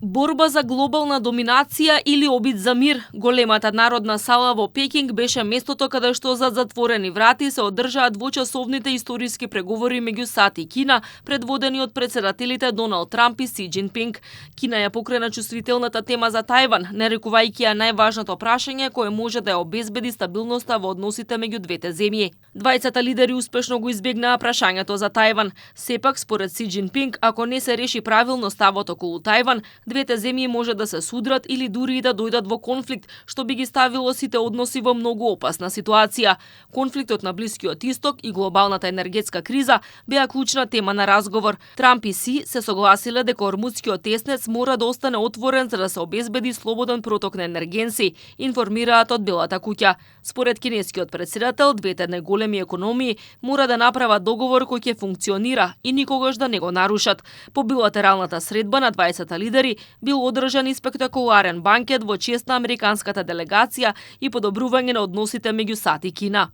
Борба за глобална доминација или обид за мир, големата народна сала во Пекинг беше местото каде што за затворени врати се одржаа двочасовните историски преговори меѓу САД и Кина, предводени од председателите Доналд Трамп и Си Џинпинг. Кина ја покрена чувствителната тема за Тајван, нарекувајќи ја најважното прашање кое може да ја обезбеди стабилноста во односите меѓу двете земји. Двајцата лидери успешно го избегнаа прашањето за Тајван. Сепак, според Си Џинпинг, ако не се реши правилно ставот околу Тајван, двете земји може да се судрат или дури и да дојдат во конфликт, што би ги ставило сите односи во многу опасна ситуација. Конфликтот на Блискиот Исток и глобалната енергетска криза беа клучна тема на разговор. Трамп и Си се согласиле дека Ормудскиот теснец мора да остане отворен за да се обезбеди слободен проток на енергенси, информираат од Белата куќа. Според кинескиот председател, двете најголеми економии мора да направат договор кој ќе функционира и никогаш да не го нарушат. По билатералната средба на 20 лидери бил одржан и спектакуларен банкет во чест на американската делегација и подобрување на односите меѓу САД и Кина.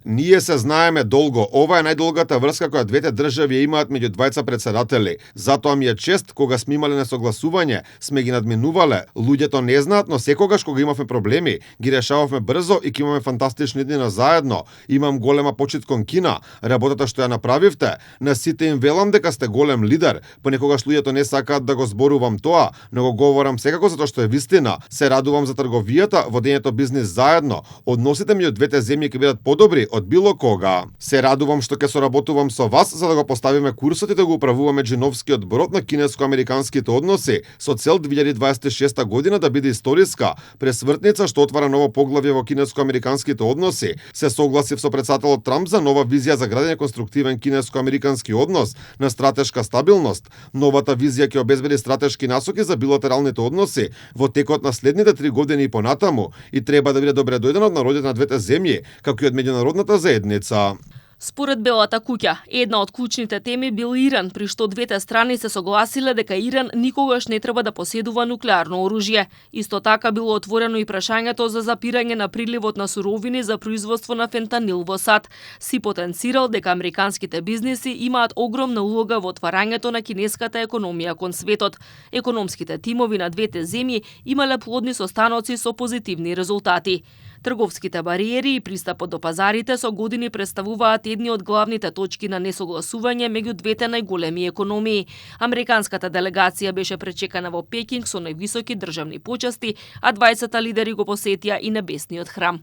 Ние се знаеме долго. Ова е најдолгата врска која двете држави имаат меѓу двајца председатели. Затоа ми е чест кога сме имале несогласување, сме ги надминувале. Луѓето не знаат, но секогаш кога имавме проблеми, ги решававме брзо и ќе имаме фантастични дни заедно. Имам голема почит кон Кина. Работата што ја направивте, на сите им велам дека сте голем лидер. Понекогаш луѓето не сакаат да го зборувам тоа, но го говорам секако затоа што е вистина. Се радувам за трговијата, водењето бизнис заедно. Односите меѓу двете земји ќе бидат подобри од било кога. Се радувам што ќе соработувам со вас за да го поставиме курсот и да го управуваме джиновскиот брод на кинеско-американските односи со цел 2026 година да биде историска пресвртница што отвара ново поглавје во кинеско-американските односи. Се согласив со председателот Трамп за нова визија за градење конструктивен кинеско-американски однос на стратешка стабилност. Новата визија ќе обезбеди стратешки насоки за билатералните односи во текот на следните 3 години и понатаму и треба да биде добре дојден од народите на двете земји, како и од меѓународната заедница. Според Белата куќа, една од клучните теми бил Иран, при што двете страни се согласиле дека Иран никогаш не треба да поседува нуклеарно оружје. Исто така било отворено и прашањето за запирање на приливот на суровини за производство на фентанил во САД. Си потенцирал дека американските бизниси имаат огромна улога во отварањето на кинеската економија кон светот. Економските тимови на двете земји имале плодни состаноци со позитивни резултати. Трговските бариери и пристапот до пазарите со години представуваат едни од главните точки на несогласување меѓу двете најголеми економии. Американската делегација беше пречекана во Пекинг со највисоки државни почести, а 20 лидери го посетија и небесниот храм.